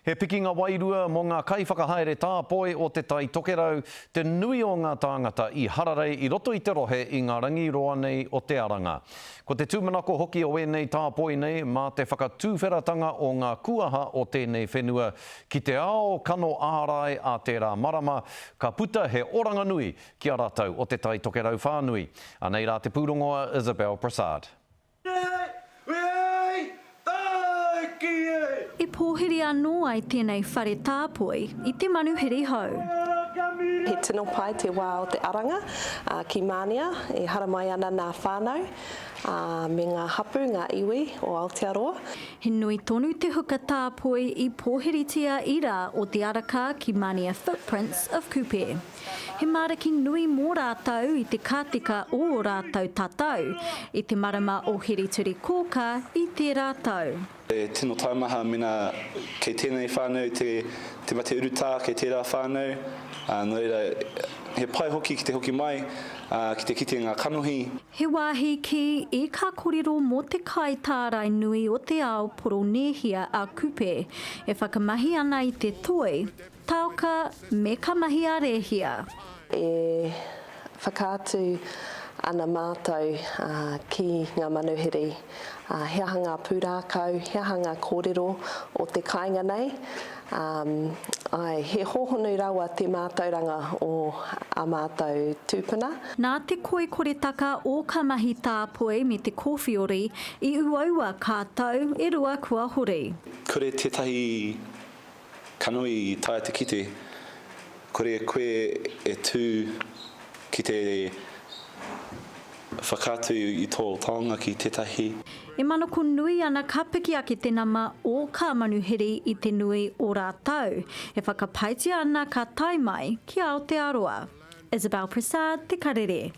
He pikinga wairua mō ngā kaiwhakahaere tāpoi o Te Tai Tokerau te nui o ngā tāngata i hararei i roto i te rohe i ngā rangi roa nei o te aranga. Ko te tūmanako hoki o ēnei tāpoi nei mā te whakatūwheratanga o ngā kuaha o tēnei whenua ki te ao kano ārai a tērā marama, ka puta he oranga nui ki a rātou o Te Tai Tokerau whānui. Anei rā te pūrongo a Isabelle Prasad. E pōhiri anō ai tēnei whare tāpoi i te manuhiri hou. He tino pai te wā o te aranga ki Mānia, e haramai ana nā whānau me ngā hapū, ngā iwi o Aotearoa. He nui tonu te huka tāpoi i pōhiritia i rā o te araka ki Mānia Footprints of Kupe. He māraki nui mō rātou i te kāteka o ō rātou tatau i te marama o Hereturikōkā i tērā tau. He tino taumaha mena kei tēnei whānau te te mate urutā, kei tērā whānau, ā, nō reira, he pai hoki ki te hoki mai, ā, ki te kite ngā kanohi. He wāhi kī i ka korero mō te kai tārai nui o te ao Poronēhia a Kupe e whakamahi ana i te toi, Taoka me ka mahi a Rehia. E whakaatu ana mātou ki ngā manuhiri he aha ngā pūrākau, he aha ngā kōrero o te kāinga nei. Āe, he hōhonu rawa te mātauranga o ā mātou tūpuna. Nā te koikoretaka o ka mahi tāpoi me te kōwhiori i uaua kā tau e rua kua hori. Kore tētahi Kanohi i taea te kite, kore koe e tū ki te whakaatu i tō taonga ki tētahi. E manako nui ana ka piki ake te nama o kā manuhiri i te nui o rātou e whakapaetia ana ka tae mai ki Aotearoa. Isabel Prasad, Te Karere.